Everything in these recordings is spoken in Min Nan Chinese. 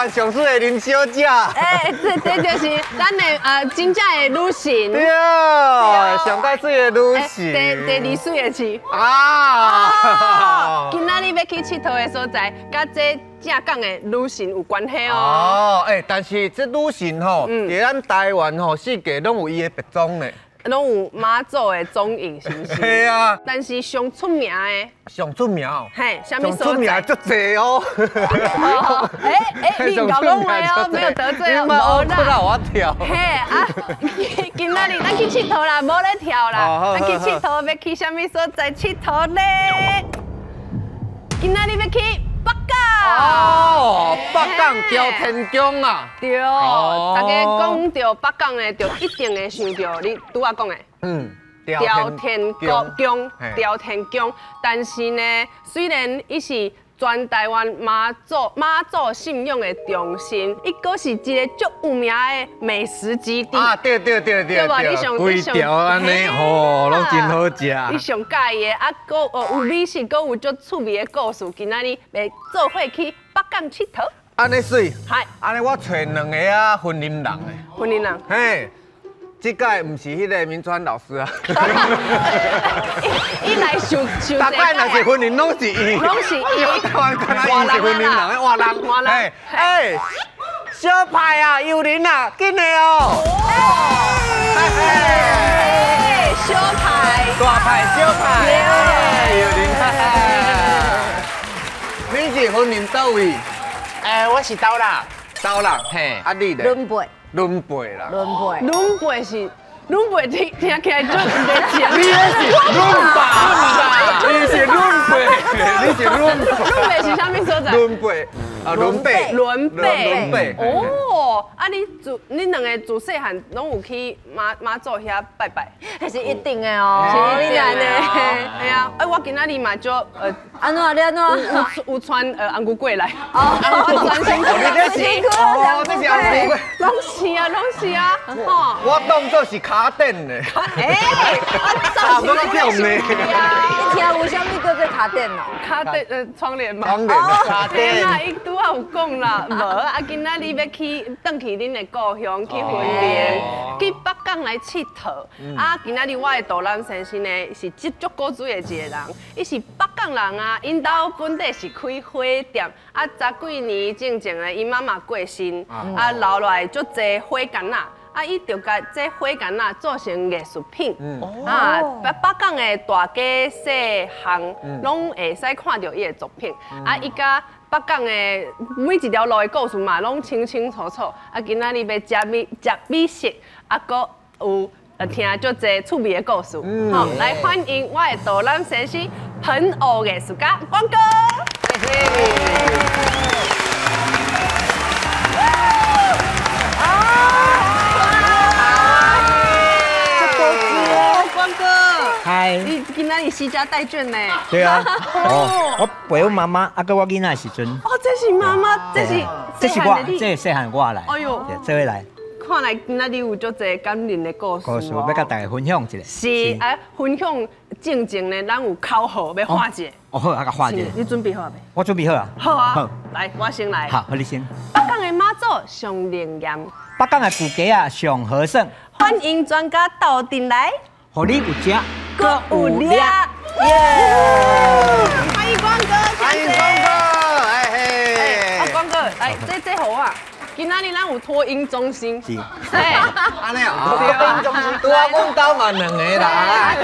灣上媠的林小姐。哎，這就是咱的真正的女神。對，上蓋媠的女神。第二媠的是。啊！今仔日欲去𨑨迌的所在，佮這正港的女神有關係哦。哦，哎，但是這女神吼，佇咱台灣吼，四界攏有伊的別莊呢。攏有媽祖的蹤影，是毋是？係啊。但是上出名的，上出名哦。嘿，啥物上出名足濟哦。哎哎，你𠢕講話哦，沒有得罪哦，無啦。我跳。嘿啊，今仔日咱去𨑨迌啦，無咧跳啦。咱去𨑨迌，欲去啥物所在𨑨迌咧？今仔日欲去北港。哦，北港朝天宮啊。對，大家講著北港的，就一定會想著你拄仔講的。朝天宮，朝天宮。但是呢，雖然伊是全台灣媽祖信仰的中心，伊閣是一个足有名的美食基地。啊，對對對對對，規條按呢吼，攏真好食。你上佮意的啊，閣有美食，閣有足趣味的故事。今仔日欲做伙去北港𨑨迌。按呢媠，係，按呢我揣兩个啊，雲林人的。雲林人。嘿。這屆毋是彼个銘川老師啊，伊來受受，逐擺若是雲林攏是伊，攏是伊，台灣敢若伊是雲林人的活人，活人，哎，小派啊，尤林啊，緊來哦，哎，小派，大派小派，尤林，你是雲林佗位？哎，我是斗六，斗六，嘿，啊你咧？崙背。崙背啦，崙背，崙背是崙背，聽聽起來就毋對勁。你那是崙吧？你是崙背，你是崙背。崙背是啥物所在？崙背啊，崙背，崙背，崙背。哦，啊，你兩个自細漢攏有去媽祖遐拜拜？彼是一定的哦，你來呢？係啊，哎，我今仔日嘛就按怎你按怎？有穿紅龜過來。哦，我專心。你這是哦，這是紅龜。攏是啊，攏是啊，吼。我當作是跤墊的。哎，啊，造型呢？你聽有啥物叫做跤墊哦？跤墊窗簾嘛。窗簾。跤墊。啊，伊拄仔有講啦，無啊，今仔日欲去轉去恁的故鄉去雲林，去北港來𨑨迌。啊，今仔日我的導覽先生呢是足古錐的一个人，伊是北港人啊，𪜶兜本底是開花店，啊，十幾年進前呢，𪜶媽媽過身，啊，留落來足濟花矸仔。啊！伊就共這花矸仔做成藝術品，啊，北港的大街小巷攏會使看著伊的作品。啊，伊佮北港的每一條路的故事嘛，攏清清楚楚。啊，今仔日欲食美食，啊，閣有聽足濟趣味的故事。好，來歡迎我的導覽先生，盆偶藝術家光哥。謝謝。嗨，你今仔日攜家帶眷呢？對啊，哦，我陪阮媽媽，啊，佮我囡仔的時陣。哦，這是媽媽，這是這是我，這是細漢我來。哎喲，這位來。看來今仔日有足濟感人的故事。故事欲佮大家分享一下。是啊，分享進前呢，咱有口號欲喊一下。哦好，啊，共喊一下。你準備好未？我準備好啊。好啊，來，我先來。好，予你先。北港的媽祖上靈驗，北港的舊街仔上好耍。歡迎專家鬥陣來，予你有食，閣有掠。耶！歡迎光哥，歡迎光哥，哎嘿。啊，光哥，來，這好啊。今仔日咱有托嬰中心，是，哎，按呢哦，托嬰中心，拄仔阮兜嘛兩个啦，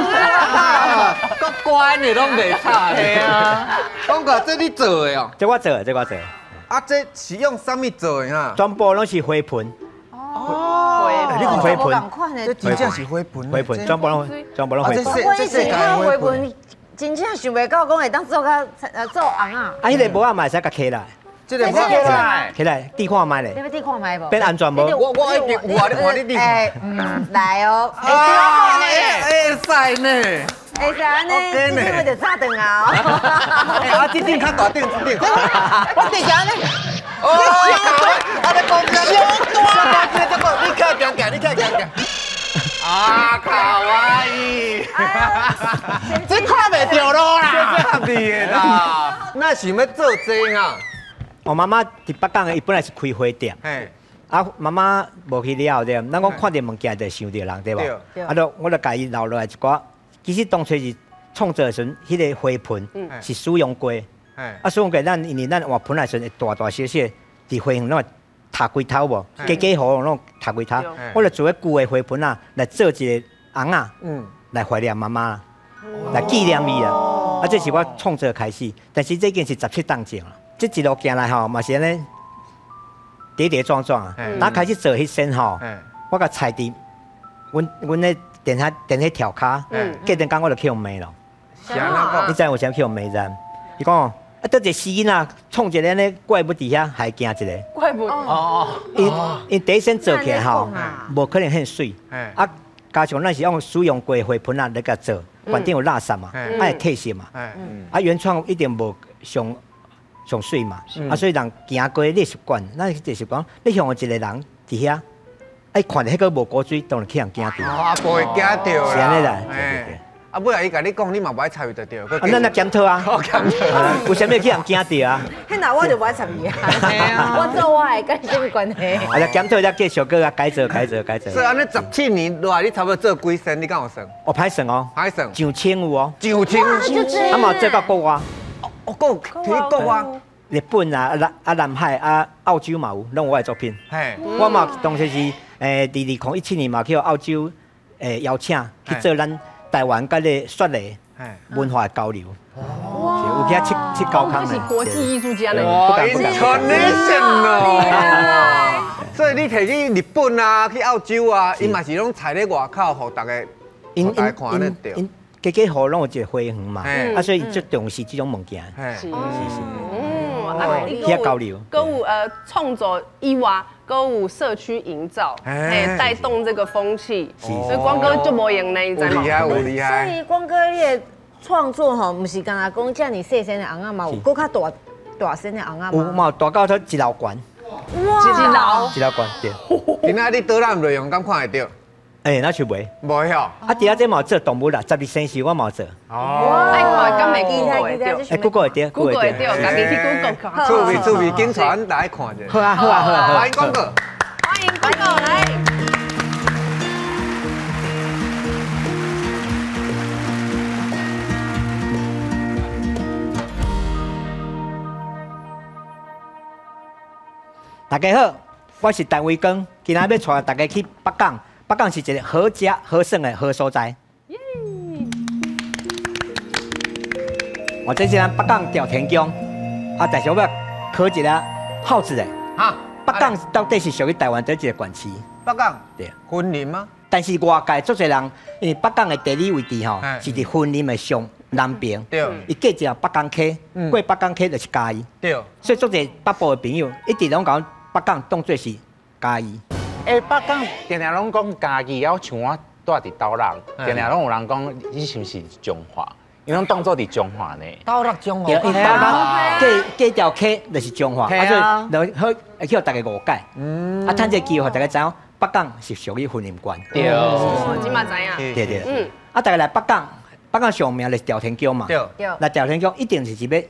閣乖的攏袂吵。係啊，光哥，這你做的哦？這我做的，這我做的。啊，這是用啥物做的啊？全部攏是花盆。哦，你看花盆，這真正是花盆。花盆，全部攏，全部攏花盆。我以前看花盆，真正想袂到講會當做甲做尪仔。啊，彼个帽仔嘛會使共起來。這個帽起來，起來，試看覓咧。你欲試看覓無？變安全無？我一定有啊！你看你試。來哦。會使呢。會使按呢，這頂我就炸斷啊！哎，啊，這頂較大頂，這頂。我直接按呢。哦，啊，你講這小大，這個你較行行，你較行行。啊，卡哇伊！這看袂著路啦，這合理的啦。那想欲做這啊？我媽媽佇北港的，伊本來是開花店。啊，媽媽無去了後對，咱講看著物件就想著人對無？啊，就我就共伊留落來一寡。其實當初是創作的時陣，彼個花盆是使用過。啊，使用過咱因為咱換盆的時陣會大大小小，佇花園攏會塌規頭無？家家戶戶攏塌規頭。我就做彼舊的花盆啊，來做一個尪仔，來懷念媽媽，來紀念伊啊。啊，這是我創作開始，但是這已經是17冬前啦。這一路行來吼，嘛是按呢跌跌撞撞啊。打開始做彼先吼，我共踩佇阮咧電遐電彼條跤，隔陣工我就去予罵咯。你知為啥去予罵知？伊講啊，佗一個死囡仔創一個按呢怪物佇遐，害驚一個。怪物哦。𪜶第一先做起來吼，無可能遐媠。啊，加上咱是用使用過的花盆仔來共做，懸頂有垃圾嘛，愛褪色嘛。啊，原創一定無上上媠嘛。啊，所以人行過你習慣，咱就是講，你向一個人佇遐，哎，看著彼個無骨水，當然去予人驚著。啊，無會驚著啦。是按呢啦。啊，尾仔伊共你講，你嘛無愛插伊就對。啊，咱來檢討啊。好檢討。為啥物去予人驚著啊？彼若我就無愛插伊啊。我做我的，佮伊啥物關係？啊，檢討才繼續閣共改做、改做、改做。所以按呢17年落來，你差不多做幾身？你敢有算？哦，歹算哦。歹算。上千有哦。上千。啊嘛做到國外。哦，國去國外。日本啊、南海啊、澳洲嘛有，攏有我的作品。我嘛當時是佇2017年嘛去澳洲邀請去做咱台灣佮個雪梨文化交流。哦，有去遐七九空是國際藝術家呢。哇，international。所以你提去日本啊，去澳洲啊，伊嘛是攏採咧外口，予大家，予大家看得著。家家戶戶攏有一個花園嘛，啊，所以足重視這種物件。是是。啊，去交流，閣有創作以外，閣有社區營造，嘿，帶動這個風氣。所以光哥就無閒呢，你知無？厲害，有厲害。所以光哥你的創作吼，毋是干焦講遮爾細身的尪仔嘛，有閣較大大身的尪仔嘛。有嘛，大到說一樓懸。哇！一樓。一樓懸對。今仔你導覽內容敢看會著？欸，那是袂。無曉。啊，除了這嘛有做動物啦，12生肖我嘛有做。哦。愛看敢會 Google 會著？欸，Google 會著，Google 會著，家己去 Google 看。趣味趣味，緊帶阮來看者。好啊好啊好啊。歡迎光哥。歡迎光哥來。大家好，我是陳維光，今仔欲帶大家去北港。北港是一個好食好耍的好所在。哦，這是咱北港朝天宮，啊，但是我欲考一个好字的。啊，北港到底是屬於台灣佗一個縣市？北港對，雲林嗎？但是外界足濟人，因為北港的地理位置吼，是佇雲林的上南邊。對。伊過一條北港溪，過北港溪就是嘉義。對。所以足濟北部的朋友一直攏共北港當做是嘉義。欸，北港定定攏講嘉義，啊，像我住佇斗六，定定攏有人講你是毋是彰化？𪜶攏當做佇彰化呢。斗六彰化，對，𪜶斗六過條溪就是彰化，啊，所以好會去予大家誤解。啊，趁這個機會，大家知影北港是屬於雲林縣。對，這嘛知影。對對。嗯。啊，大家來北港，北港上名就是朝天宮嘛。對。來朝天宮一定是欲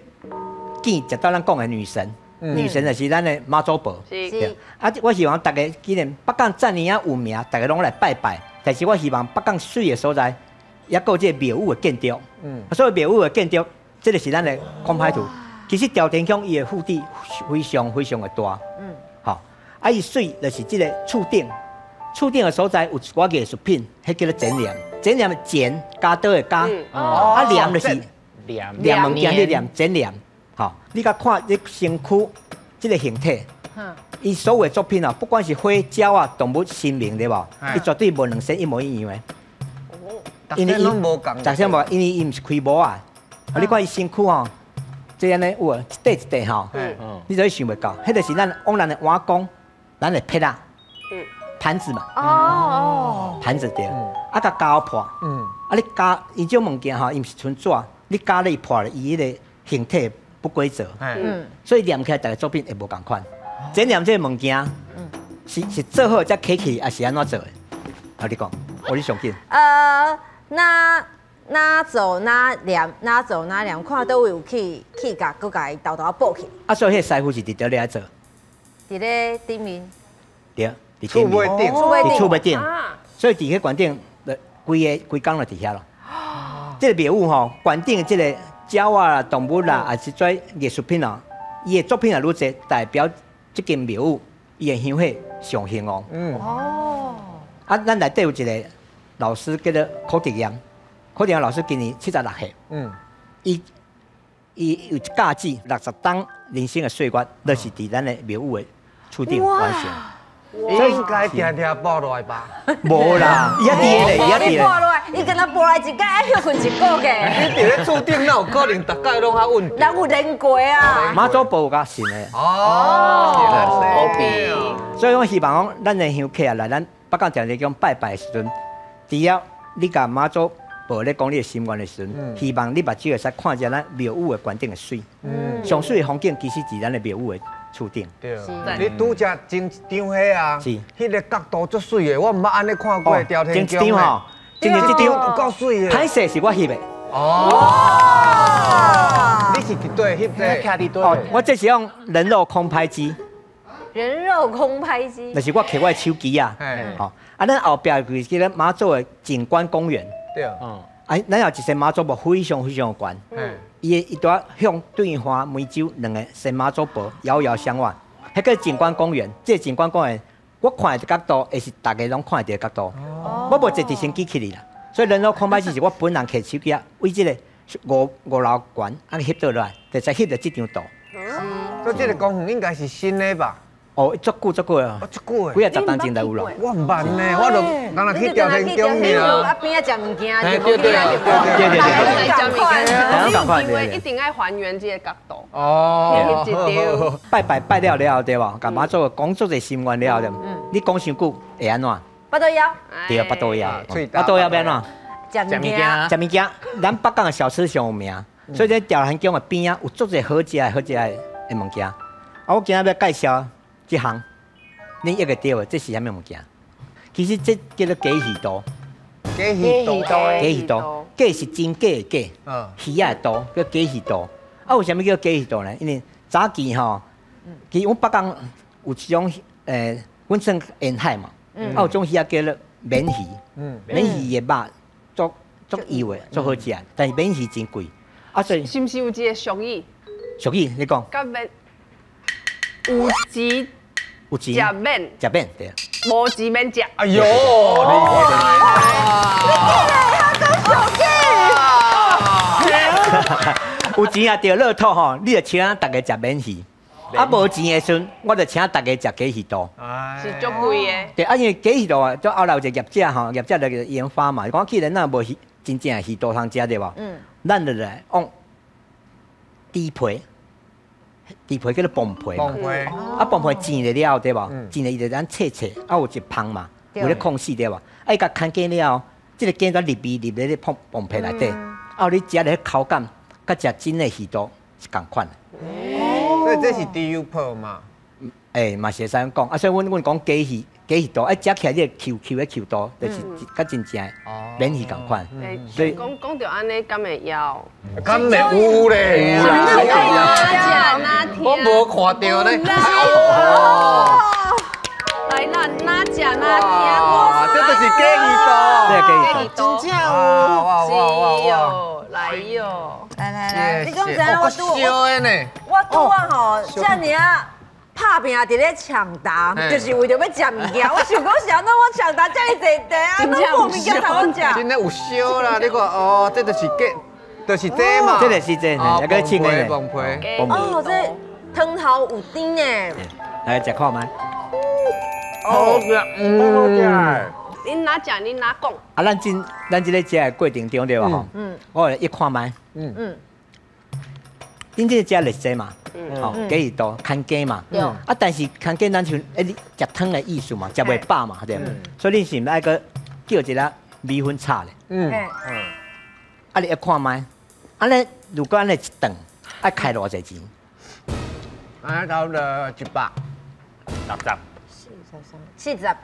見食到咱講的女神。女神就是咱的媽祖婆。是。啊，我希望大家既然北港遮爾仔有名，大家攏來拜拜。但是我希望北港媠的所在，抑閣有這個廟宇的建築。嗯。所以廟宇的建築，這個是咱的空拍圖。其實朝天宮伊的腹地非常非常的大。嗯。好，啊，伊媠就是這個厝頂，厝頂的所在有一寡藝術品，彼叫做剪黏，剪黏的剪，剪刀的剪。啊，黏就是黏物件，彼黏剪黏。吼，你共看這身軀這個形體，伊所有的作品哦，不管是花鳥啊、動物、神明對無？伊絕對無兩身一模一樣的。因為伊無仝，逐身無，因為伊毋是開模啊。啊，你看伊身軀吼，這按呢有啊，一塊一塊吼，你就會想袂到，彼個是咱往咱的碗公，咱的盤仔，盤子嘛。哦。盤子對。啊，共膠破。啊，你膠伊這種物件吼，伊毋是純紙，你膠咧破咧，伊彼個形體不規則，所以黏起來，逐个作品會無仝款。這黏這個物件，是做好才起去，還是按怎做的？啊，你講，我你上緊。那哪做哪念，哪做哪念，看佗位有去共，閣共伊沓沓仔補去。啊，所以彼个師傅是佇佗咧做？佇咧頂面。對，佇厝尾頂。佇厝尾頂。所以佇彼懸頂，規个規工就佇遐咯。這个廟宇吼，懸頂這個鳥仔啦、動物啦，抑是做藝術品哦，伊的作品也愈濟，代表這間廟宇伊的香火上興旺。哦。啊，咱內底有一個老師叫做柯德陽，柯德陽老師今年76歲。伊有一假子60冬人生的歲月，都是佇咱的廟宇的厝頂完成。應該定定跋落來吧？無啦，伊遐佇咧，伊遐佇咧。跋落來，伊敢若跋來一工愛歇睏一個月。你佇咧厝頂，哪有可能逐擺攏較穩？人有練過啊。媽祖婆有較神的。哦，保庇。所以我希望講，咱的香客啊來咱北港朝天宮拜拜的時陣，除了你共媽祖婆咧講你的心願的時陣，希望你目睭會使看見咱廟宇的懸頂的水。上水的風景其實是咱的廟宇的厝頂。對，你拄才前一張彼啊，彼个角度足媠的，我毋捌按呢看過朝天宮。前一張吼，前一張有夠媠的。歹勢是我翕的。哦，你是佇佗翕這個？哦，我這是用人肉空拍機。人肉空拍機。就是我摕我的手機啊。吼，啊，咱後壁就是這个媽祖的景觀公園。對。啊，咱有一尊媽祖婆非常非常懸。伊拄仔向對岸梅州兩个仙媽祖婆遙遙相望，彼个景觀公園，這個景觀公園，我看的角度會是大家攏看得著的角度。我無坐直升機去哩啦，所以人肉空拍機是我本人摕手機啊，為這個五樓懸，按呢翕倒落來，就才翕著這張圖。所以這个公園應該是新的吧？哦，足久足久啊！足久的，幾仔十冬前就有咯。我毋捌呢，我就敢若去朝天宮爾。啊邊仔食物件，對對對對對對對。你有機會一定愛還原這個角度。哦。拜拜拜了了後對無？共媽祖講足濟心願了後對，你講傷久會按怎？腹肚枵。對啊，腹肚枵。腹肚枵欲按怎？食物件。食物件，咱北港的小吃上有名，所以這朝天宮的邊仔有足濟好食的好食的物件。啊，我今仔欲介紹。這項，恁一個對的，這是啥物物件？其實這叫做雞魚肚。雞魚肚，雞魚肚，雞是真假的假，魚仔的肚叫雞魚肚。啊，為啥物叫雞魚肚呢？因為早期吼，其實阮北港有一種阮算沿海嘛，啊有種魚仔叫做鰻魚，鰻魚的肉足幼的，足好食，但是鰻魚真貴。啊，所以是毋是有一個俗語？俗語你講。佮免有錢。有錢食免，食免對。無錢免食。哎喲，你有錢啊，著樂透吼，你就請逐家食免魚。啊，無錢的時陣，我就請逐家食雞魚肚。是足貴的。對，啊，因為雞魚肚啊，就後來有一個業者吼，業者就研發嘛，講既然咱無魚真正的魚肚通食對無？咱就來用豬皮。豬皮叫做磅皮嘛，啊磅皮煎了了後對無？煎了伊就咱切切，啊有一芳嘛，有咧控死對無？啊伊共牽筋了後，這个筋煞入味入咧咧磅皮內底，啊你食咧口感，佮食真的魚肚是仝款的。所以這是豬油泡嘛？欸，嘛是會使按講，啊所以阮講雞魚肚，啊食起來你會 Q Q 的 Q 肚，就是佮真正的鰻魚仝款。所以講講著按呢，敢會枵？敢會有咧？我無看著咧。來啦，哪食哪聽。哇，這就是雞魚肚。這雞魚肚。真正有。哇哇哇哇！來喲。來來來，你講知影我拄我拄啊吼，遮爾啊。拍拚佇咧搶答，就是為著欲食物件。我想講是按怎我搶答遮爾濟題啊，攏無物件通好食。真的有燒啦！你看哦，這就是雞，就是這嘛。這就是這，那個青的。磅皮。哦，這湯頭有甜呢。來食看覓。好食，好食。恁哪食恁哪講。啊，咱這咱這个食的過程中對無吼？我來一看覓。恁這个食就是這嘛。吼，雞魚肚牽雞嘛，啊，但是牽雞咱像欸，你食湯的意思嘛，食袂飽嘛，對。所以你是毋是愛閣叫一个米粉炒咧？啊，你一看覓，按呢如果按呢一頓，愛開偌濟錢？啊，差不多160、60、40、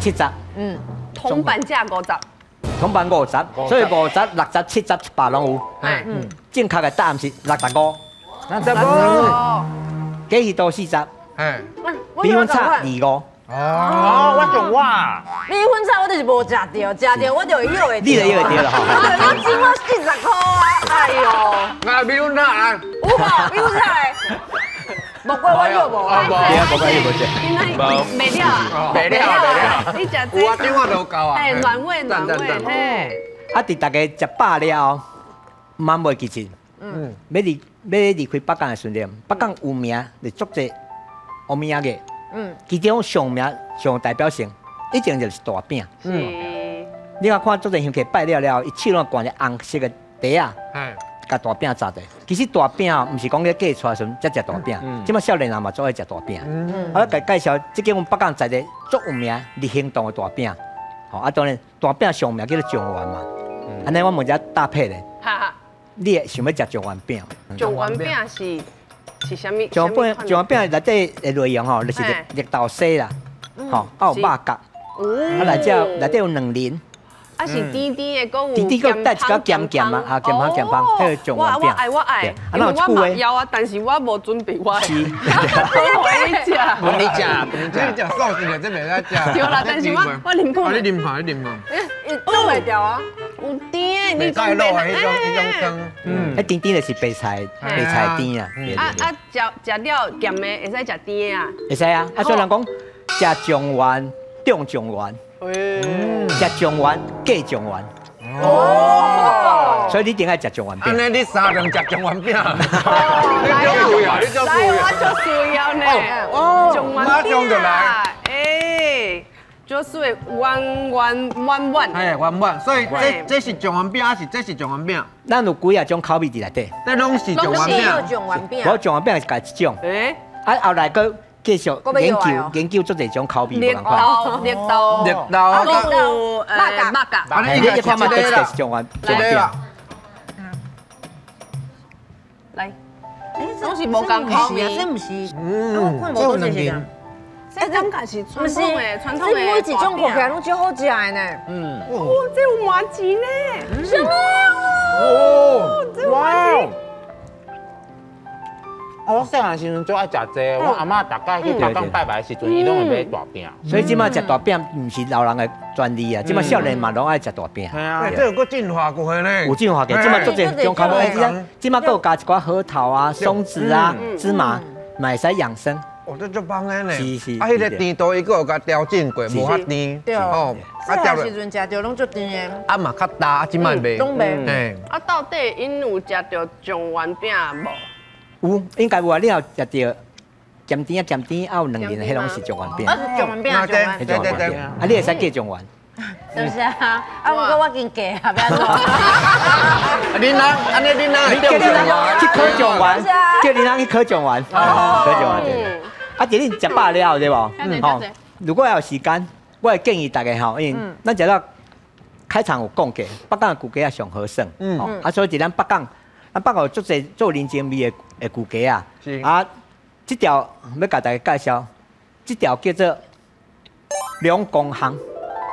70。銅板價50。銅板50，所以50、60、70、100攏有。正確的答案是65。65。雞魚肚40。米粉炒25。哦，我像我。米粉炒我就是無食著，食著我就會約會。你就約會著啦吼。我錢我40箍啊！哎喲。啊，米粉炒啊。有無？米粉炒的。無過我約無。對啊，無過約無食。袂了啊！袂了，袂了。你食這？有啊，電話都夠啊。哎，暖胃，暖胃，嘿。啊，佇大家食飽了後，嘛袂記得。欲離開北港的時陣，北港有名就足濟烏物仔嘅。其中上名上有代表性，一定就是大餅。你若看足濟香客拜了了，伊手攏攥一紅色的袋仔，共大餅紮著。其實大餅哦，毋是講咧嫁出來時陣才食大餅，這擺少年人嘛足愛食大餅。我共介紹，這間阮北港在地足有名日興堂的大餅。吼，啊當然大餅上名叫做狀元嘛。按呢我問一下搭配咧，你會想欲食狀元餅？狀元餅是啥物？狀元餅，狀元餅內底的內容吼，就是綠豆沙啦，吼，啊有肉鉸，啊內底有卵仁，啊是甜甜的，閣有甜甜閣帶一寡鹹鹹啊，啊鹹香鹹香，彼個狀元餅。我愛我愛，因為我嘛枵啊，但是我無準備我。是。我你食。分你食，分你食。你食素食的，這袂使食。對啦，但是我啉過。你啉下，你啉下。擋袂牢啊！有甜的，你講白的彼種彼種湯。彼甜甜就是白菜甜啊。啊啊，食食了鹹的，會使食甜的啊？會使啊！啊，所以人講食狀元中狀元，食狀元嫁狀元。哦。所以你一定愛食狀元餅。按呢你三頓食狀元餅。你足需要，你足需要。來，我足需要呢。哦。狀元餅。馬上就來。欸。就是圓圓滿滿，嘿，圓滿，所以這是狀元餅，還是這是狀元餅？咱有幾仔種口味佇內底。這攏是狀元餅。狀元餅。無狀元餅是家一種。啊，後來閣繼續研究研究足濟種口味，無仝款。綠豆，綠豆，閣有肉鉸。啊，你一看嘛，這就是狀元餅。來，攏是無仝口味，這毋是，嗯，這有兩面。這感覺是傳統的，傳統的。這每一種看起來攏足好食的呢。哦，這有麻糬呢。什麼？哦，哇！我細漢時陣足愛食這個，我阿嬤逐擺去北港拜拜的時陣，伊攏會買大餅。所以這擺食大餅毋是老人的專利啊，這擺少年嘛攏愛食大餅。係啊，這有閣進化過的呢。有進化過，這擺足濟種口味，這擺閣有加一寡核桃啊、松子啊、芝麻，嘛會使養生。哦，這足棒的呢。是是。啊，彼個甜度伊閣有共調整過，無遐甜。對。哦。啊，細漢時陣食著攏足甜的。啊嘛較焦，這擺袂。攏袂。嘿。啊，到底𪜶有食著狀元餅無？有，應該有啊。你若食著鹹甜啊鹹甜，啊有卵仁，彼攏是狀元餅。啊，狀元餅，狀元。對對對。啊，你會使嫁狀元。是不是啊？啊，毋過我已經嫁啊，欲按怎？恁翁，按呢恁翁會叫恁翁去考狀元，叫恁翁去考狀元，考狀元對。啊，這恁食飽了對無？吼，如果還有時間，我會建議大家吼，因為咱食到開場有講過，北港的舊街仔上好耍，啊，所以佇咱北港，咱北港有足濟做人情味的舊街仔，啊，這條欲共大家介紹，這條叫做龍宮巷。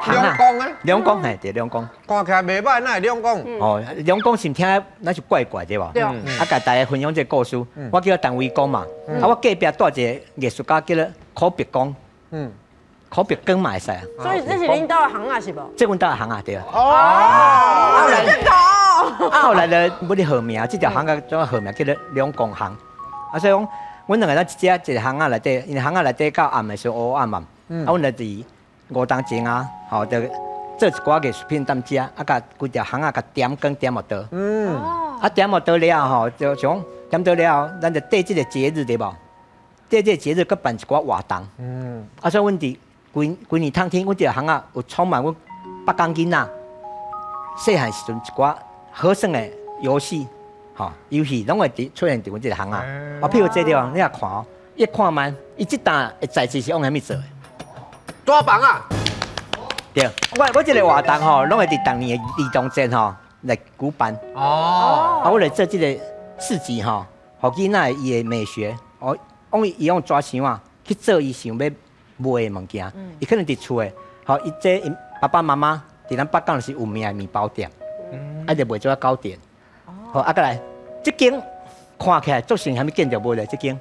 龍宮啊？龍宮嘿，對龍宮。看起來袂䆀，哪會龍宮？哦，龍宮是聽咱是怪怪對無？對。啊，共大家分享這個故事。我叫陳維公嘛，啊，我隔壁住一個藝術家叫做苦碧光。苦碧光嘛會使啊。所以這是恁兜的巷仔是無？這阮兜的巷仔對。哦。認同。啊，後來咧，欲咧號名，這條巷仔怎號名叫做龍宮巷。啊，所以講，阮兩個咱一隻一個巷仔內底，因為巷仔內底到暗的時陣烏暗暗，啊，阮就佇五當前啊，吼，就做一寡藝術品踮遮，啊，共規條巷仔共點光點予著。啊，點予著了後，就像點著了後，咱就綴這個節日對無？綴這個節日，閣辦一寡活動。啊，所以阮佇規規年冬天，阮這條巷仔有充滿阮北港囡仔細漢時陣一寡好耍的遊戲，吼，遊戲攏會佇出現佇阮這個巷仔。啊，譬如這地方，你若看哦，一看覓，伊這搭的材質是用啥物做的？紙房啊！對，我這個活動吼，攏會佇逐年的兒童節吼來舉辦。哦。啊，我來做這個市集吼，予囡仔伊的美學，哦，講伊用紙箱仔去做伊想欲賣的物件，伊可能佇厝的，吼，伊這𪜶爸爸媽媽佇咱北港是有名的麵包店，啊就賣做糕點。好，啊，閣來，這間看起來足像啥物建築物咧？這間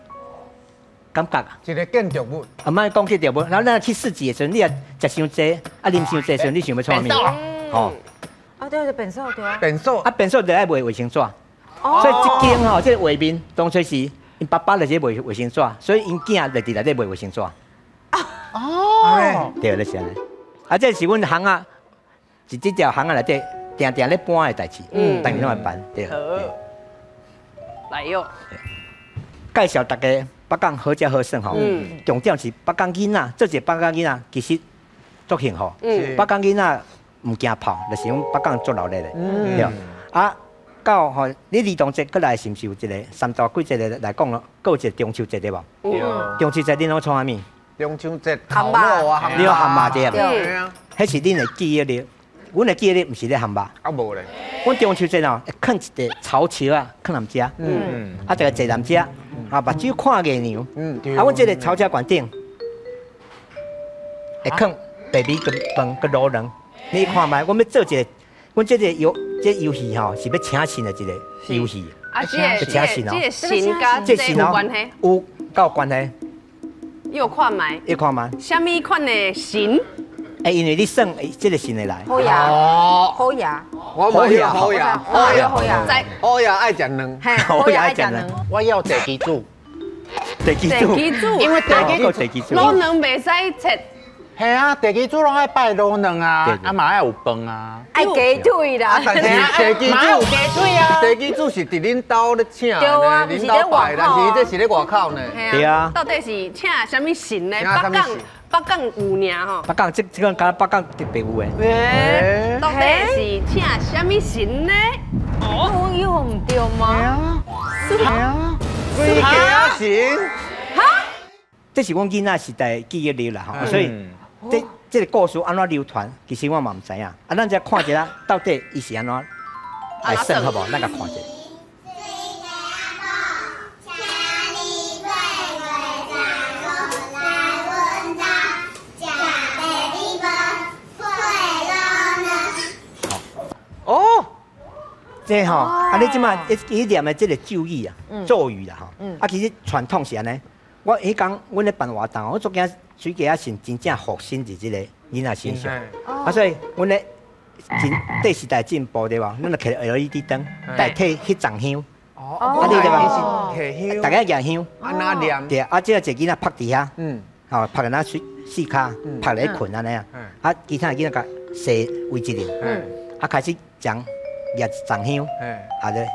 感覺啊，一個建築物。啊，莫講建築物，然後咱去市集的時陣，你若食傷濟，啊啉傷濟的時陣，你想欲創啥物？吼。啊對對，便所對啊。便所啊，便所就愛賣衛生紙。所以這間吼，這個畫面當初是𪜶爸爸就是賣衛生紙，所以𪜶囝就佇內底賣衛生紙。哦，對，就是按呢。啊，這是阮巷仔，是這條巷仔內底定定咧搬的代誌，逐年攏會辦，對。好，來喲。介紹大家北港好食好耍吼，重點是北港囡仔，做一個北港囡仔其實足幸福。北港囡仔毋驚泡，就是講北港足熱鬧的，對。啊，到吼，你兒童節過來是毋是有一個三大季節來講咯？閣有一個中秋節對無？中秋節恁攏創啥物？中秋節烤肉啊，你有烘肉對無？對啊。彼是恁的記憶力，阮的記憶力毋是咧烘肉。啊無咧。阮中秋節哦，會囥一個草蓆仔，囥踮遮。啊，一個坐踮遮，啊，目睭看月娘。啊，阮這個草車懸頂會囥白米跟飯佮滷卵。你看覓，阮欲做一個，阮這個遊這遊戲吼，是欲請神的一個遊戲。啊，這個請神哦，這個神佮這有關係？有，佮有關係。你有看覓？你看覓？啥物款的神？欸，因為你算這個神會來。好牙，好牙，我無要好牙，好牙，好牙，好牙愛食卵，好牙愛食卵。我要地基主，地基主，地基主，因為地基主，滷卵袂使切。係啊，地基主攏愛拜滷卵啊，啊嘛愛有飯啊，愛雞腿啦。但是地基主有雞腿啊，地基主是佇恁兜咧請的，恁兜拜，但是這是咧外口呢。對啊。到底是請啥物神呢？北港北港有爾吼。北港這這個敢北港特別有的。欸，到底是請啥物神呢？哦，有毋對嗎？係啊，水雞仔神。哈？這是阮囡仔時代記憶力啦，吼，所以這這個故事按怎流傳，其實我嘛毋知影。啊，咱再看一下，到底伊是按怎來算好無？咱共看一下。哦，這吼，啊你這馬伊念的這個咒語啊，咒語啦吼，啊其實傳統是按呢。我彼工阮咧辦活動，我足驚水雞仔神真正附身佇這個囡仔身上，啊所以阮咧進對時代進步對無？阮就摕 LED 燈代替彼叢香，啊你對吧？大家舉香，按怎念？對啊，這個一個囡仔拍佇遐，吼拍到咱四跤，拍咧睏按呢啊，啊其他囡仔共踅圍一輪，啊開始講舉叢香，啊咧。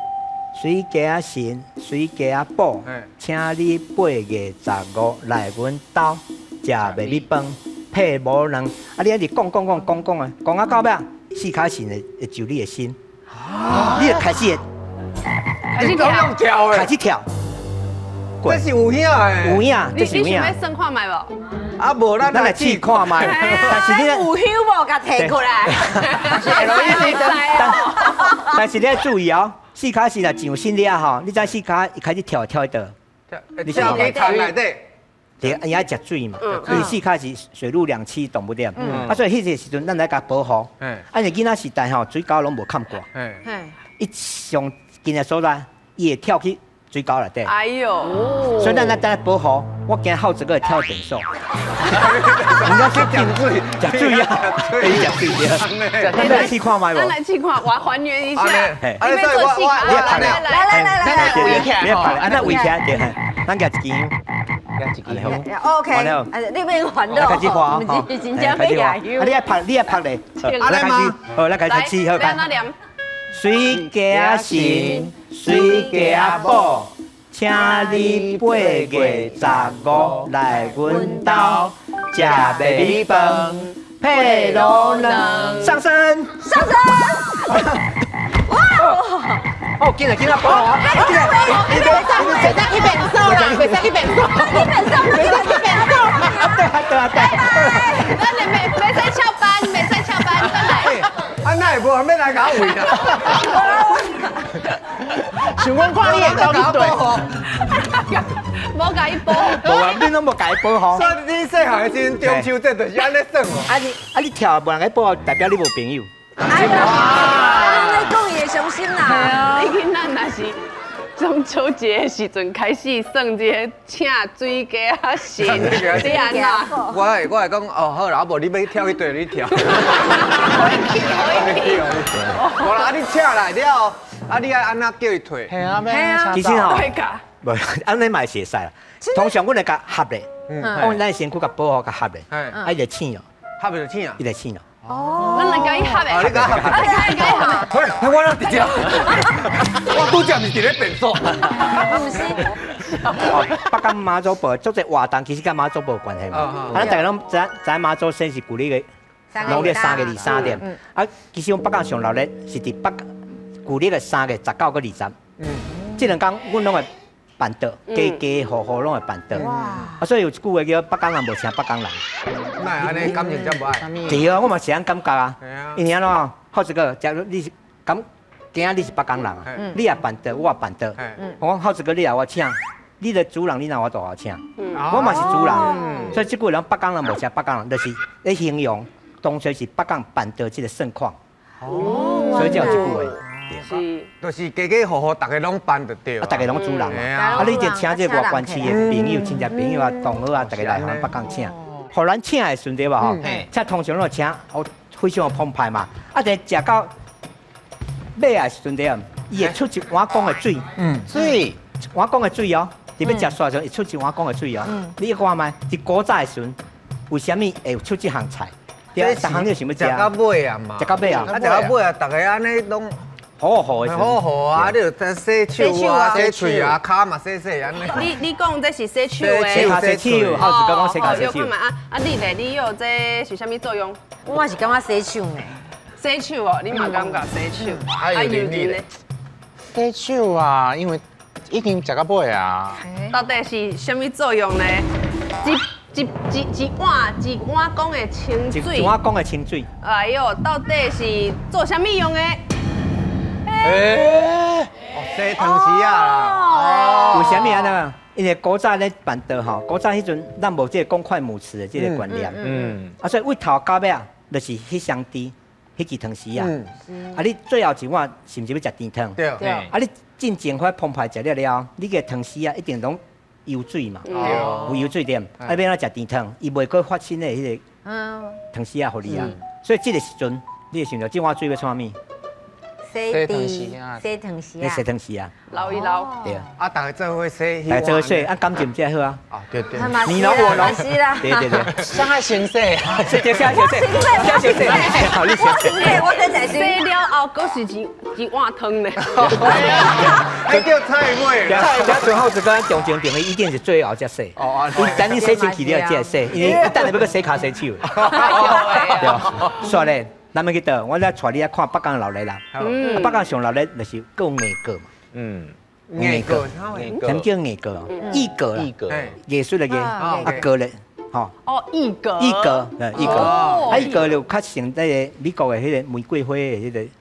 水雞仔神，水雞仔寶，請你8月15來阮兜食白米飯，配無卵。啊，你一直講講講講講啊，講啊到尾，四跤神會就你的心，你就開始開始跳，開始跳。這是有影的，有影，這是有影。你想欲算看覓無？啊，無咱來試看覓。但是你有香無？共提過來。但是你要注意哦。四跤是若上身了吼，你知四跤伊開始跳跳佗？你跳去田內底，對，伊愛食水嘛。因為四跤是水陸兩棲動物點，啊，所以彼個時陣咱來共保護。啊，因為囡仔時代吼，水溝攏無崁過。伊上近的所在，伊會跳去水溝內底。哎呦！所以咱來等下保護，我驚後一個會跳便所。人家去食水，食水啊，食水啊。咱來試看覓無？咱來試看，我還原一下。你欲做四跤，來來來來來，圍起來，啊，咱圍起來對，咱舉一支香，舉一支香。 OK，你免煩惱，開始畫，毋是真正欲舉香。啊，你愛拍，你愛拍咧。按呢嗎？好，咱開始試，好。水雞仔神，水雞仔寶，請你8月15來阮兜食白米飯，配滷卵，上身，上身，哇！哦，緊來緊來，寶啊！緊來，你別使去便所啦，袂使去便所，去便所，袂使去便所。對啊對啊對。咱你袂使翹班，袂使翹班，轉來。啊，那會無人欲來共我圍啦？想讲看你會走去對。無共伊保。無啊，你攏無共伊保護。所以你細漢的時陣，中秋節就是按呢耍哦。啊你跳無人共你保護，代表你無朋友。哎呀，你講伊會傷心啦。你囡仔若是中秋節的時陣開始算這個請水雞仔神，你按怎？我會講哦好啦，啊無你欲跳去佗你跳。可以去，可以去。無啦，啊你請來了後，啊你愛按怎叫伊退？係啊，咩？其實吼，對㗎。無，按呢嘛是會使啦。通常阮會共合咧，講咱身軀共保護共合咧，啊伊就醒咯，合就醒啊，伊就醒咯。哦，咱來共伊合的，你共合，你共伊合。喂，我哪佇遮？我拄才毋是佇咧便所。毋是。哦，北港媽祖婆做這活動，其實佮媽祖婆有關係嘛。啊，咱大家攏知知媽祖生是舊曆的農曆3月23點。啊，其實阮北港上熱鬧是佇北舊曆的3月19佮20。嗯。這兩工阮攏會辦桌，家家戶戶攏會辦桌。啊，所以有一句話叫北港人無請北港人。哪會按呢感情這無愛？對啊，我嘛是按感覺啊。因為按怎？好一個，假如你是咁，今仔你是北港人啊，你也辦桌，我也辦桌。我講好一個，你也我請，你的主人你若有法度予我請，我嘛是主人。所以這句人北港人無請北港人，就是咧形容當初是北港辦桌這個盛況。哦。所以才有這句話。是，就是家家戶戶逐个攏辦就對。啊，逐个攏主人嘛。啊，你就請這個外縣市的朋友、親戚朋友啊、同學啊，逐个來咱北港請。予咱請的時陣對吧？吼，請通常攏請，非常澎湃嘛。啊，但食到尾的時陣對啊，伊會出一碗公的水。水，一碗公的水哦，佇欲食煞的時陣會出一碗公的水哦。你看覓？佇古早的時陣，為啥物會出這項菜？對，逐項你想欲食。食到尾啊嘛。食到尾啊。啊，食到尾啊，逐个按呢攏。好好的，好好啊！你就洗手啊，洗喙啊，跤嘛洗洗按呢。你講這是洗手的，洗跤洗手，好是講洗跤洗手。啊啊！你咧，你有這是啥物作用？我嘛是感覺洗手呢。洗手哦，你嘛感覺洗手？啊，有你咧？洗手啊，因為已經食到尾啊。到底是啥物作用呢？一碗公的清水。一碗公的清水。哎呦，到底是做啥物用的？欸，哦，洗湯匙仔啦。為啥物按呢？因為古早咧辦桌吼，古早彼陣咱無這個公筷母匙的這個觀念。啊，所以對頭到尾啊，就是彼雙匙、彼支湯匙仔。啊，你最後一碗是毋是欲食甜湯？對。啊，你進前遐澎湃食了了，你個湯匙仔一定攏油水嘛。有油水點，啊，欲按怎食甜湯？伊袂閣發新的彼個湯匙仔予你啊。所以這個時陣，你會想著這碗水欲創啥物？洗湯匙啊，洗湯匙啊，洗湯匙啊，撈一撈，對啊。啊，逐个做伙洗，逐个做伙洗，啊，感情才好啊。啊，對對。你儂我儂，對對對。啥愛先洗？洗對，先洗，先洗，好，你先洗。我先洗。洗了後，閣是一碗湯呢。彼叫菜尾。這最後一個中正店，一定是最後才洗。哦哦。等你洗身軀了才洗，因為等下欲閣洗跤洗手。對。煞咧。咱欲去佗，我咧帶你來看北港鬧熱啦。北港上鬧熱就是閣有藝閣嘛。藝閣，啥物叫藝閣？藝閣啦，藝術的藝，啊閣咧，吼。哦，藝閣。藝閣，藝閣。啊，藝閣就較像那個美國的彼個玫瑰花的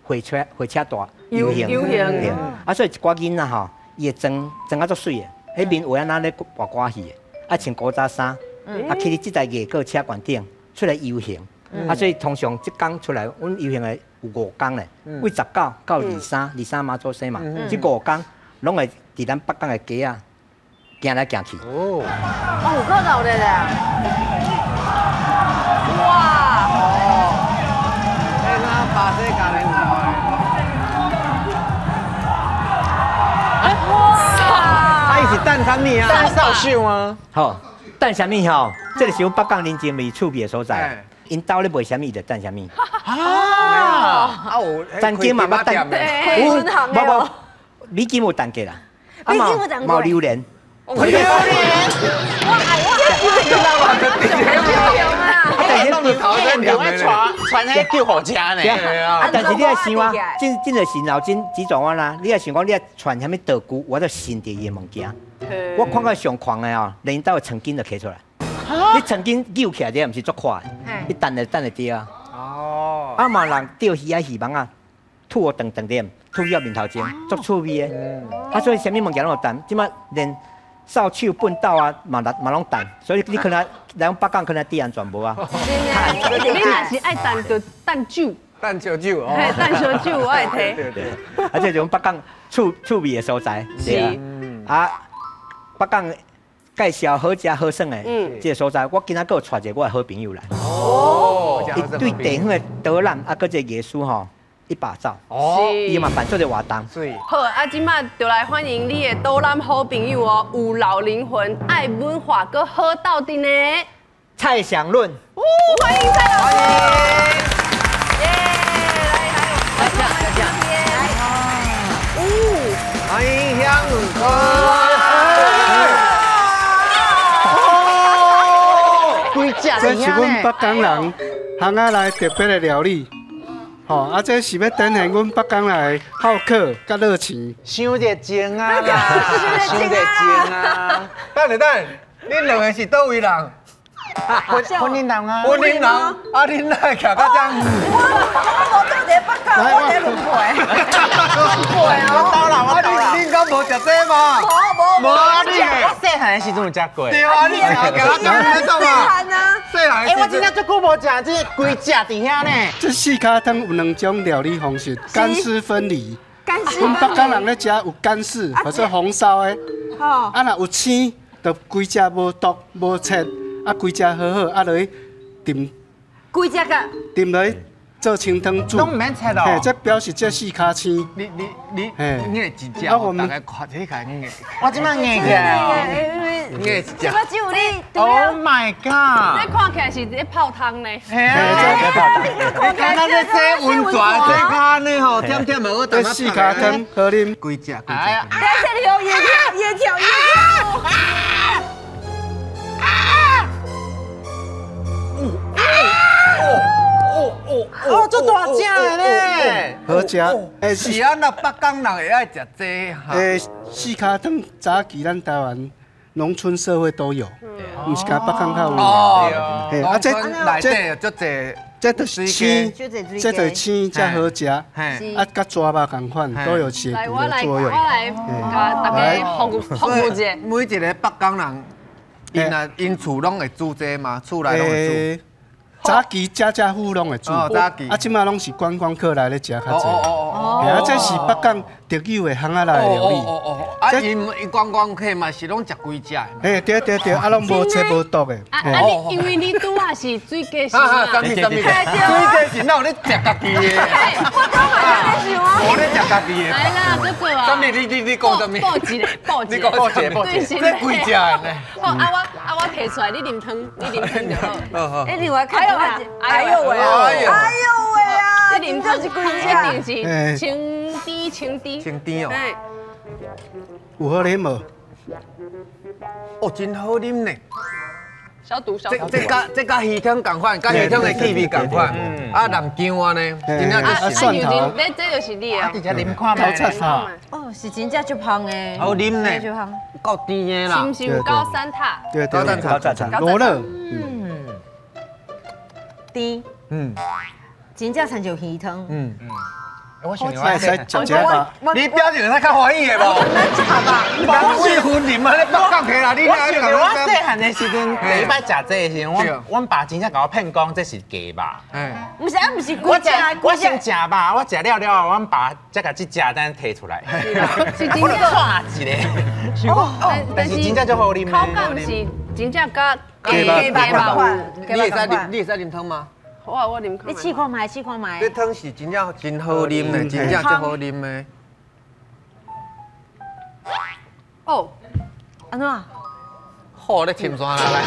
彼個火車大遊行。遊行。啊，所以一寡囡仔吼，伊會裝裝啊足媠的，彼面畫按怎咧跋歌戲的，啊穿古早衫，啊去佇這台藝閣車懸頂出來遊行。啊，所以通常這工出來，阮遊行的有五工咧，對19到23，23媽祖生嘛，這五工攏會佇咱北港的街仔行來行去。哦，哇，有夠鬧熱啦！哇！哦，欸，那巴西嘉年華的。哇！啊，伊是等啥物啊？等掃帚嗎？好，等啥物吼？這個是阮北港人情味趣味的所在。𪜶兜咧賣啥物，就等啥物。啊！啊有，曾經嘛捌等，有，無無，美金有等過啦，美金有等過，嘛有榴蓮。榴蓮，我愛我，啊！但是你會傳傳彼救護車呢？啊！但是你愛想啊，這個是腦筋急轉彎啦！你愛想講，你愛傳啥物道具，我就信著伊的物件。我看過上狂的哦，連𪜶兜的床巾都揢出來。你床巾扭起來，這毋是足快？你等會等會著啊。哦。啊嘛，人釣魚仔魚網啊，吐長長點，吐去面頭前，足趣味的。啊，所以啥物物件攏有陳，這馬連掃帚、畚斗啊，嘛嘛攏陳，所以你可能來北港可能佇安全無啊。你若是愛陳就陳酒，陳燒酒哦，陳燒酒我會提。對對。啊，這種北港趣趣味的所在，是啊。啊，北港介紹好食好耍的這個所在，我今仔閣有帶一個我的好朋友來。哦。伊對地方的導覽啊，閣這個藝術吼。一把照，哦，伊嘛辦做個活動。好，啊，這馬就來歡迎你的導覽好朋友哦，有老靈魂、愛文化、閣好鬥陣的蔡祥論。歡迎蔡老師。耶，來來，來來來，歡迎祥倫哥。這是阮北港人巷仔內特別的料理。吼，啊，這是欲展現阮北港人的好客佮熱情。傷熱情啊！傷熱情啊！等下等，恁兩個是佗位人？雲林人啊！雲林人，啊，恁哪會徛到這樣？我無住佇北港，我佇崙背。崙背哦。我倒啦，我倒啦。恁敢無食這嗎？無無無。無啊！你我細漢的時陣有食過。對啊，你食過我講你創啊？細漢。欸，我真正足久無食，這規隻佇遐呢。這四跤湯有兩種料理方式，乾濕分離。乾濕。阮北港人咧食有乾濕，或者紅燒的。啊，若有青，就規隻無毒無切。啊，規隻好好，啊落去浸，規隻個，浸落去做清湯煮，攏毋免切咯。嘿，這表示這四跤青。你你你，你會一隻，大概看這個你。我這擺硬起來，你會一隻。我只有你。 Oh my god！這看起來是咧泡湯呢。嘿啊。你看咱咧洗溫泉，洗跤呢吼，忝忝的我。這四跤湯好啉，規隻規隻。等下你哦，越跳越跳越跳。哦，足大隻的呢！好食，欸，是啊，那北港人會愛食這哈。欸，四跤湯早期咱台灣農村社會都有，毋是干北港較有。哦，嘿，啊這內底足濟，這就是青，這就是青才好食，啊，佮蛇肉仝款都有解毒的作用。我來，大家服服務者。每一個北港人，𪜶啊𪜶厝攏會煮這嘛，厝內攏會煮。早期家家戶攏會煮，啊，這馬攏是觀光客來咧食較濟。啊，這是北港特有的巷仔內的料理。啊，𪜶觀光客嘛是攏食規隻。嘿，對對對，啊，攏無切無毒的。啊啊，你因為你拄仔是水雞心啊。啥物啥物？水雞心哪有咧食家己的？我剛嘛在想啊。無咧食家己的。來啦，哥哥啊。啥物？你你你講啥物？報一個，報一個。你講一個，報一個。這規隻的呢？好，啊我啊我提出來，你啉湯，你啉湯就好。好好。哎，另外。哎呦哎呦喂啊！哎呦喂啊！這啉湯一定是清甜清甜清甜哦。有好啉無？哦，真好啉呢。消毒消毒。這佮這佮魚湯仝款，佮魚湯的氣味仝款。啊，南薑啊呢，真正就是蒜頭。這這就是你的。直接啉看覓。哦，是真正足香的。好啉呢，夠甜的啦。是毋是有高三塔？對對對，高贊羅勒。甜，真正親像魚湯。我想我使食一下你表情會使較歡喜的無？食吧。我是雲林啊，你北港客啦，你我想著我細漢的時陣，第一擺食這的時陣，阮阮爸真正共我騙講這是雞肉。毋是啊，毋是規隻。我先食肉，我食了了後，阮爸才共這隻咱提出來。是真正串一个。但是真正足好啉。口感是真正佮雞肉肉。你會使啉，你會使啉湯嗎？好啊，我啉。你試看覓，試看覓。這湯是真正真好啉的，真正足好啉的。哦，按怎？好咧，深山啦來。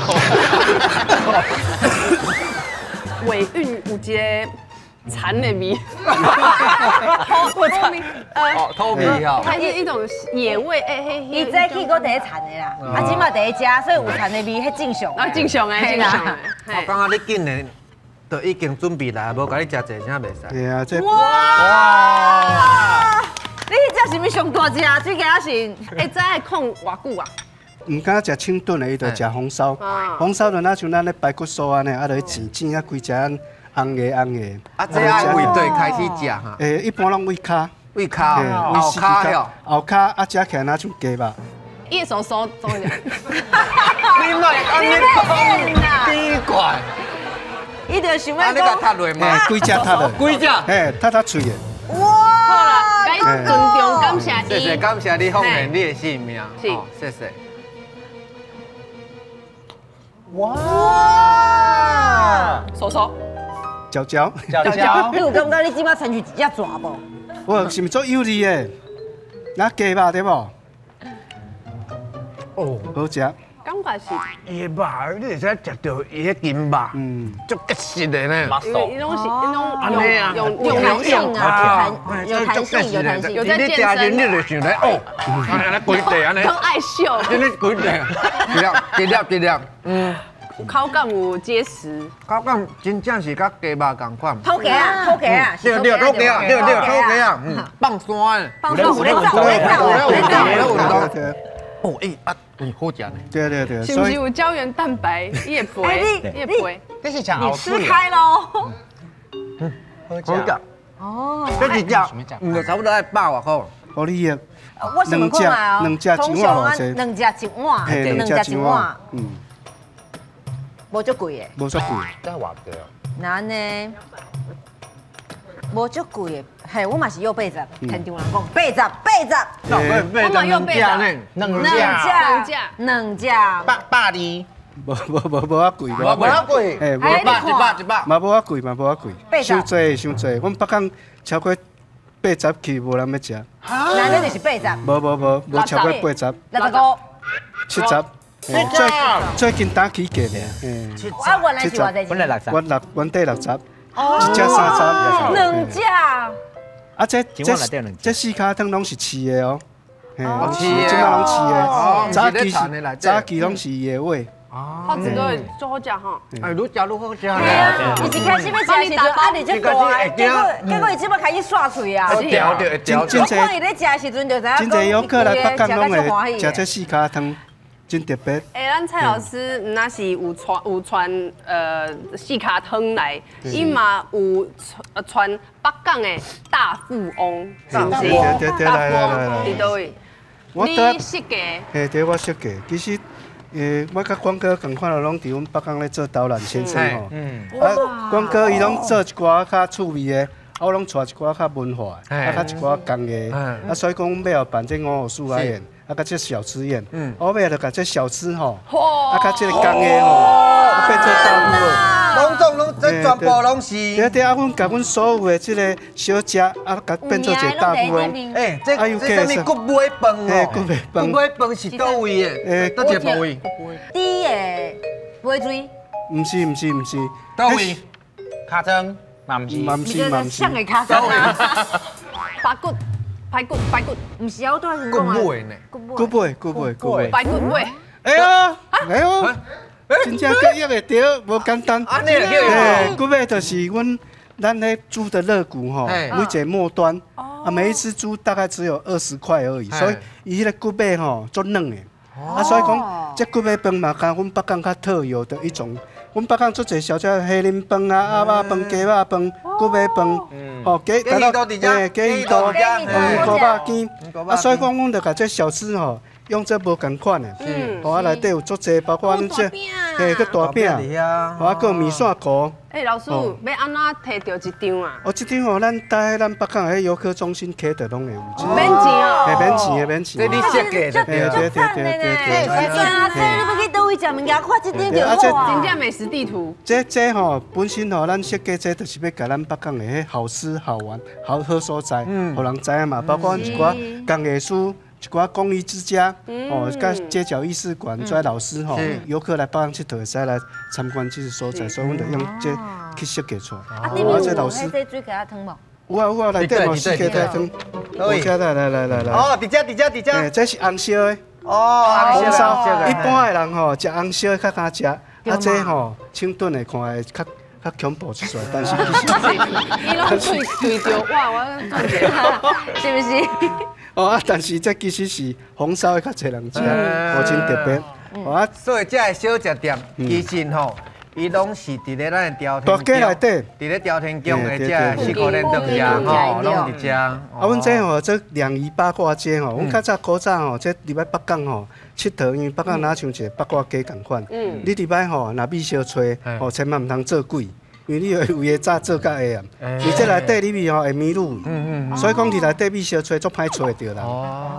尾韻有一個殘的味。土味哦。它是一種野味，哎嘿。伊早起閣第一殘的啦，啊，這馬第一食，所以有殘的味，彼正常。啊，正常的，正常的。我感覺你竟然都已經準備來，無共你食濟，真袂使。對啊，這哇！你彼隻是毋是上大隻？水雞仔是？欸，這愛控偌久啊？毋敢食清燉的，伊就食紅燒。紅燒就若像咱咧排骨酥按呢，啊，落去煎煎啊，規隻按红个红个。啊，这爱为佗开始食哈？一般拢为跤。为跤，后跤哟。后跤啊，食起来若像鸡肉。伊手手做啥？你莫按呢讲，奇怪。伊就想欲讲，你共踢落嘛？规只踢落。规只？嘿，踢踢喙的。哇！好啦，该尊重感谢伊。谢谢，感谢你奉献你的性命。是，谢谢。哇！手手。嚼嚼。嚼嚼。你有感觉你这摆亲像一只蛇无？我是毋是足幼稚的？那鸡肉对无？哦，好食。感觉是。伊的肉，你会使食著伊彼筋肉，足结实的呢。伊拢是，伊拢用用弹性啊，有弹性，有弹性。有在健身。你就想咧，哦，按呢规块按呢。更爱秀。真的规块，一粒一粒一粒，口感有结实，口感真正是佮鸡肉仝款。土鸡仔，土鸡仔，对对，土鸡仔，对对，土鸡仔，放山的。放山，有咧走，有咧走，有咧走，有咧走。哦，哎啊，好食呢。对对对。是毋是有胶原蛋白？伊会肥，伊会肥。这是讲你吃开喽。好食。哦。这一只，毋差不多爱百外箍。予你的。我想问看觅哦，两只一碗偌济？两只一碗，两只一碗。无足贵的，无足贵，这偌济哦？那呢？无足贵的，嘿，我嘛是约80，现场人讲80，80。我嘛约80，两只，两只，百二。无无无无遐贵，无遐贵，嘿，一百一百一百，嘛无遐贵，嘛无遐贵，伤济伤济，阮北港超过80去无人欲食。那你就是80。无无无，无超过80。65。 70。最近打起价咧，啊，原来是偌济？本来60，我六，原底60，一只30，两只。啊，这四跤汤拢是饲的哦，饲的，这摆拢饲的，早期拢是野味。好这个足好食吼！哎，愈食愈好食。对啊，伊一开始欲食的时阵，压力足大，结果伊这摆开始刷喙啊。会调著，会调。我看伊咧食的时阵就知影。真济游客来北港拢会食这四跤汤。真特别。哎，咱蔡老师毋若是有传四跤汤来，伊嘛有传北港的大富翁，是毋是？对对对，来来来来。伫佗位？你设计？嘿，对，我设计。其实，我佮广哥仝款，拢伫阮北港咧做导览先生吼。啊，广哥伊拢做一寡较趣味的，啊，我拢带一寡较文化的，啊，佮一寡工艺。啊，所以讲，阮尾后办这五湖四海宴。啊，佮这小吃宴，我尾就共这小吃吼，啊，佮这个工艺吼，变做大富翁。拢总拢这全部拢是。对对啊，阮共阮所有的这个小食啊，共变做一个大富翁。哎，这这啥物骨尾饭哦？骨尾饭。骨尾饭是佗位的？哎，佗一个部位？猪的尾椎。毋是毋是毋是。佗位？尻川，嘛毋是。嘛毋是嘛毋是。啥个尻川啊？排骨。排骨，排骨，毋是啊，我拄仔先讲啊。骨尾呢？骨尾，骨尾，骨尾。排骨尾。哎呦，哎呦，真正记忆会著，无简单。哎，骨尾就是阮咱彼猪的肋骨吼，每一个末端，啊，每一只猪大概只有20块而已，所以伊彼个骨尾吼足软的。啊，所以讲这骨尾饭嘛，敢阮北港较特有的一种。阮北港足济小吃，虾仁饭啊、鸭肉饭、鸡肉饭、骨尾饭，吼，鸡哎，鸡鱼肚、鱼锅肉羹，啊，所以讲，阮就共这小吃吼，用这无仝款的，吼，啊，内底有足济，包括阮这，嘿，阁大饼，吼，啊，阁有面线糊。哎，老师，欲按怎提著一张啊？哦，这张吼，咱在咱北港彼游客中心揢著拢会有。免钱哦。嘿，免钱的，免钱。这你设计的，对对对对对。啊，这你欲去佗位食物件，看这张就好啊。真正美食地图。这吼，本身吼，咱设计这就是欲共咱北港的彼好吃好玩好好所在，予人知影嘛。包括一寡工艺师，一寡工艺之家，哦，佮街角艺术馆，遮老师吼，游客来北港𨑨迌会使来参观这个所在，所以阮就用这去设计出来。啊，顶面有彼这水鸡仔汤无？有啊有啊，内底嘛四鸡仔汤。来来来来来。哦，伫遮伫遮伫遮。欸，这是红烧的。哦，红烧。一般的人吼，食红烧的较敢食，啊这吼清炖的看会较较恐怖一撮，但是其实。伊拢喙对著我，我转一下，是毋是？哦啊，但是这其实是红烧的较济人食，无真特别。哦啊，所以这个小食店其实吼，伊伊攏是佇咧咱的朝天大街內底，佇咧朝天宮的這四箍連轉遮吼，攏佇遮。啊，阮這吼這兩儀八卦街吼，阮較早古早吼，這入來北港吼，𨑨迌，因為北港若像一個八卦街仝款。你入來吼，若米相揣吼，千萬毋通做鬼，因為你會為會早做較下啊。而這內底入去吼會迷路，所以講佇內底米相揣足歹揣著啦。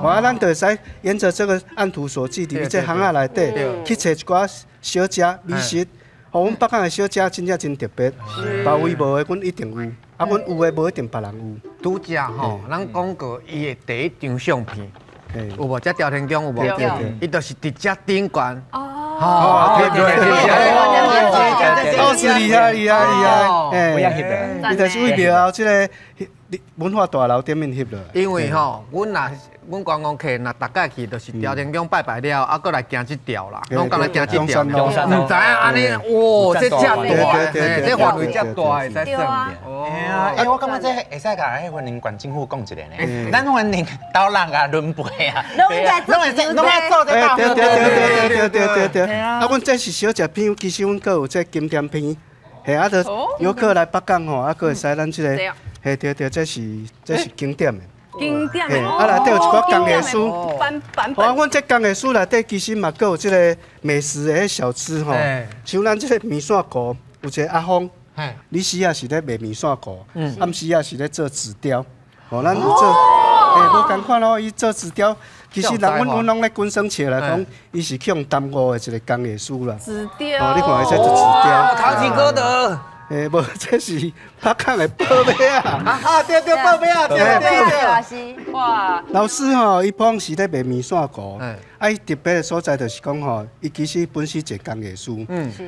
啊，咱就會使沿著這個按圖索驥，入去這巷仔內底去揣一寡小食美食。吼，阮北港的小食真正真特別，別位無的，阮一定有；啊，阮有的無一定別人有。拄則吼，咱講過伊的第一張相片，有無？這朝天宮有無？伊就是佇這頂懸。哦，對對對，哦，是厲害厲害厲害，欸，伊就是為廟後這個文化大樓頂面翕落。因為吼，阮若阮觀光客若逐擺去，就是朝天宮拜拜了，啊，閣來行這條啦，攏敢若行這條，毋知影按呢，哇，這遮大，這範圍遮大會使算。哦，欸，我感覺這會使共彼雲林縣政府講一下呢。咱雲林島人啊，崙背啊，攏會使，攏愛做這對對對對對對對對。啊，阮這是小食片，其實阮閣有這金店片，嘿，啊，就遊客來北港吼，啊，閣會使咱這個，嘿，對對，這是經典的。經典的，啊，內底有一寡工藝師，哦，阮這工藝師內底其實嘛，閣有這個美食的小吃吼，像咱這個麵線糊，有一個阿峰，你時啊是咧賣麵線糊，暗時啊是咧做紙雕，吼，咱有做，欸，無仝款哦，伊做紙雕，其實人阮攏咧滾耍笑來講，伊是去予耽誤的一個工藝師啦。紙雕，哦，你看伊這做紙雕，唐吉訶德。欸，無，這是北港的報尾啊！啊，對對，報尾啊，對對對。哇！老師吼，伊本是咧賣麵線糊，啊，伊特別的所在就是講吼，伊其實本身一個工藝師，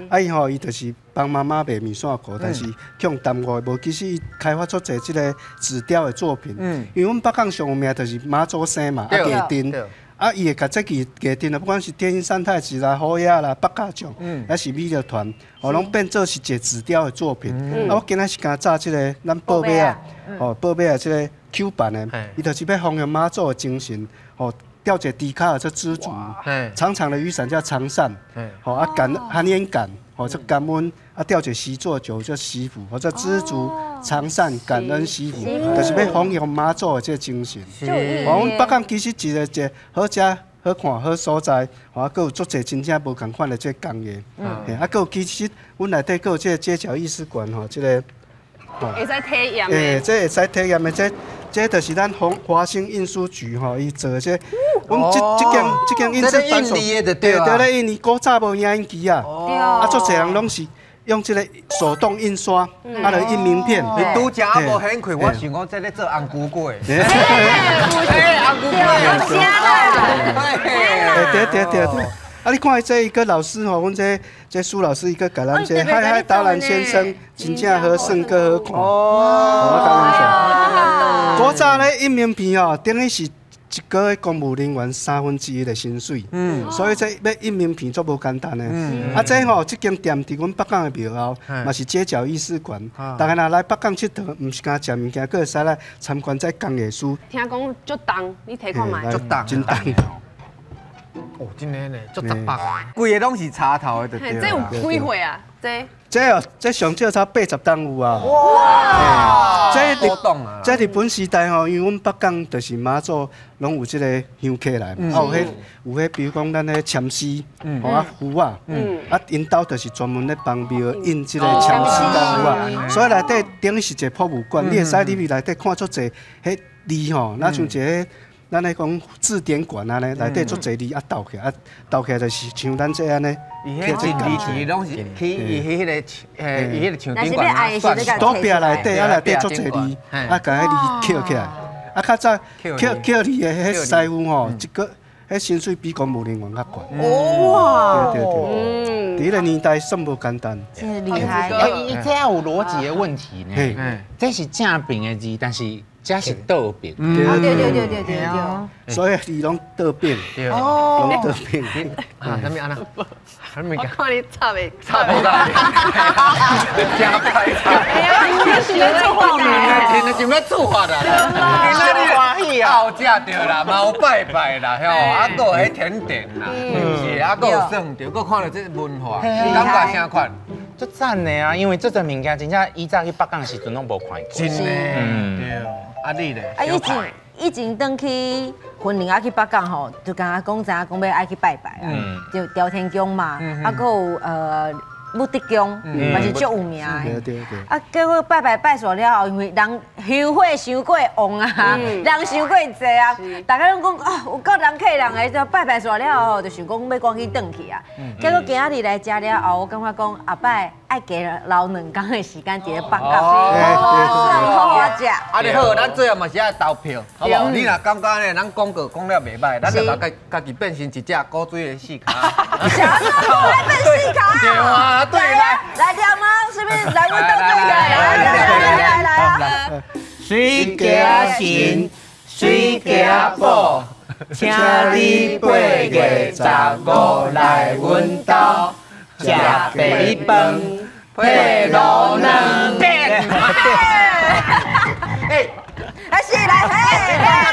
啊，伊吼伊就是幫媽媽賣麵線糊，但是去予耽誤，無，其實伊開發出濟這個紙雕的作品。因為阮北港上有名就是媽祖生嘛，啊，藝陣。啊，伊會共這支藝陣啊，不管是天音三太子啦、虎仔啦、百家將，還是美樂團，哦，攏變做是一個紙雕的作品。啊，我今仔是剛早這個咱報尾啊，哦，報尾啊，這個 Q 版的，伊就是欲弘揚媽祖的精神，哦，吊一個豬跤叫知足，長長的雨傘叫長扇，吼啊感寒煙感，吼這感恩，啊吊一個錫座酒叫惜福，或者知足長善感恩惜福，就是欲弘揚媽祖的這個精神。哦，阮北港其實一個一個好食、好看、好所在，吼啊，閣有足濟真正無仝款的這個工藝。嘿，啊，閣有其實阮內底閣有這個街角藝術館吼，這個。會使體驗的。欸，這會使體驗的，這就是咱華興印書局吼，伊做的這，阮這間印刷版對對咧，印尼古早無影印機啊，啊，足濟人攏是用這個手動印刷，啊，來印名片。你拄則啊無顯開，我想講這咧做紅菇粿。欸，紅菇粿。對對對對。啊！你看這一個老師吼，阮這蘇老師伊閣共咱這海海達蘭先生真正好耍，閣好看。哦，我甲你講，古早咧印名片吼，等於是一個月公務人員1/3的薪水。嗯。所以這欲印名片足無簡單的。嗯。啊，這吼，這間店佇阮北港的廟後，嘛是街角藝術館。大家若來北港𨑨迌，毋是干食物件，閣會使來參觀這工藝師。聽講足重，你提看覓？足重，真重。哦，真的呢，足十百，規个攏是插頭的，對。這有幾歲啊？這這哦，這上少才80冬有啊。哇！這日本時代吼，因為阮北港就是媽祖攏有這個香客來，啊有彼，比如講咱彼簽詩，吼啊符啊，啊𪜶兜就是專門咧幫廟印這個簽詩佮符啊，所以內底等於是一個博物館，你會使入去內底看足濟彼字吼，若像一個。咱咧講字典館啊咧，內底足濟字啊鬥起來，啊鬥起來就是像咱這按呢。伊彼字字攏是去伊彼个，伊彼个牆頂懸。倒壁內底啊內底足濟字，啊共彼字刻起來。啊較早刻刻字的彼師傅吼，一個彼薪水比公務人員較懸。哇！對對對，佇彼個年代算無簡單。真厲害。伊這有邏輯的問題呢。這是正平的字，但是。這是倒邊，對對對對對對，所以字攏倒邊，攏倒邊。啊，啥物按怎？我看你插袂插無啦，真歹插。哎呀，你是咧做法呢？真的想欲做法啦！今仔日歡喜啊，有食著啦，嘛有拜拜啦，吼，啊，閣有彼甜點啦，是毋是？啊，閣有耍著，閣看著這文化，你感覺啥款？足赞的啊，因为这阵物件真正以早去北港时阵拢无看过。真的，对。啊你咧？啊以前转去云林啊去北港吼，就敢若讲知影讲欲爱去拜拜啊，就朝天宫嘛，啊，阁有武德宫嘛是足有名的。啊，结果拜拜拜煞了后，因为人香火伤过旺啊，人伤过济啊，大家拢讲啊，有够人客人的，就拜拜煞了后，就想讲欲赶紧转去啊。结果今仔日来遮了后，我感觉讲后摆爱加留2工的时间伫咧北港，好好食。啊，你好，咱最后嘛是爱投票，好无？你若感觉呢，咱广告讲了袂歹，咱就共家己变成一只古锥的四跤。啥？爱变四跤？对啊，对来来念吗？是不是来阮倒做来来来来来来。水鸡神，水鸡宝，请你8月15来阮兜食白米饭，配卤卵。哎，来是来，嘿，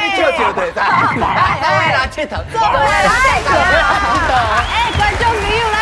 你笑笑就会知，来来佚佗，做伙来。哎，观众朋友，咱